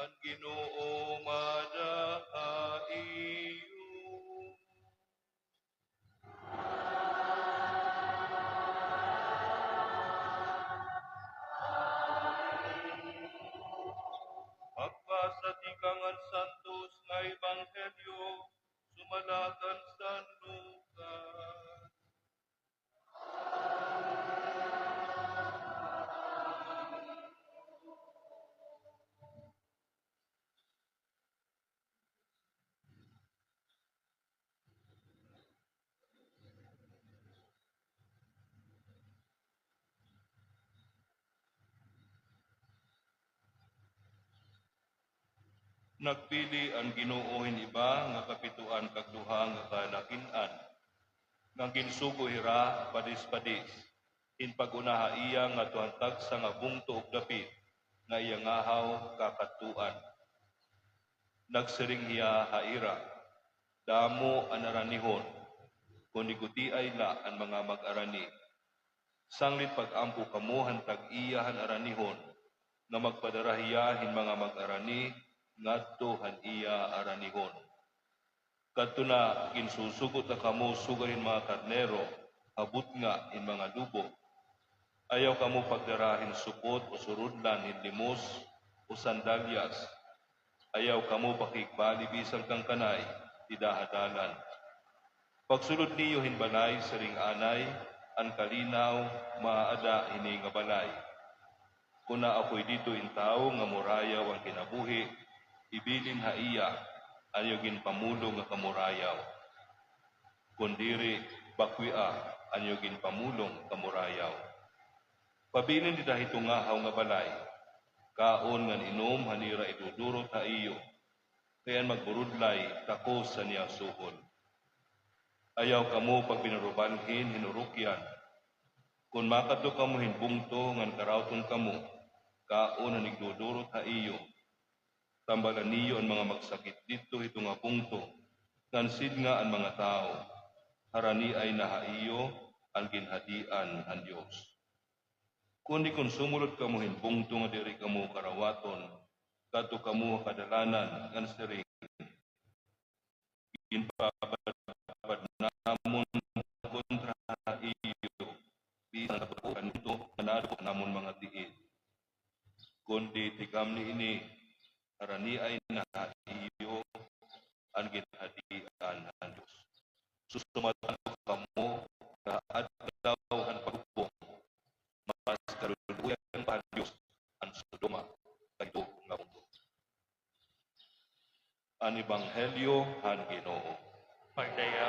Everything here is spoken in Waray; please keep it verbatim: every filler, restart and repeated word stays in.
An Ginoo maada ha iyo. Pagbasa tikang han Santos nga Ebanghelyo sumala kan San Lucas. Nagpili an Ginoo hin iba nga kapitoan kag duha nga kalakin-an, nga ginsugo hira padis-padis, hin pag-una ha iya ngadto han tagsa nga bungto ug dapit nga iya ngahaw kakadtuan. Nagsiring hiya ha ira, "Damo an aranihon, kundi gutiay la an mga mag-arani. Sanglit pag-ampo kamo han tag-iya han aranihon, nga magpadara hiya hin mga mag-arani ngadto han iya aranihon. Kadto na, ginsusugo na kamo sugad hin mga karnero ha butnga hin mga lobo. Ayaw kamo pagdara hin supot o surudlan hin limos o sandalyas. Ayaw kamo pakigbali bisan kangkanay dida ha dalan. Pagsulod niyo hin balay, siring anay, an kalinaw maaada hini nga balay. Kon naa koy didto in tawo nga murayaw an kinabuhi, ibilin ha iya an iyo ginpamulong nga kamurayaw. Kon diri, bakwia an iyo ginpamulong kamurayaw. Pabilin dida hito ngahaw nga balay, kaon ngan inom han ira idudurot ha iyo, kay an magburudlay takos han iya suhol. Ayaw kamo pagbinurubalhin hin urukyan. Kon makadto kamo hin bungto ngan karawton kamo, kaon an igdudurot ha iyo. Tambalan niyo an mga magsakit didto hito nga bungto, ngan sidnga an mga tawo, haraniay na ha iyo an ginhadian han Dios. Kundi kon sumulod kamo hin bungto nga diri kamo karawaton, kadto kamo ha kadalanan ngan siring, 'Ginpabadbad namon kontra ha iyo bisan nga nadukot namon mga tiil.' Kundi tikang niini, haraniay na ha iyo an ginhadian han Dios. Susumaran ko kamo ha adlaw han paghubong, mas kaluluoyan pa han Dios an Sodoma kaysa hito nga bungto." An Ebanghelyo han Ginoo. Pagdaya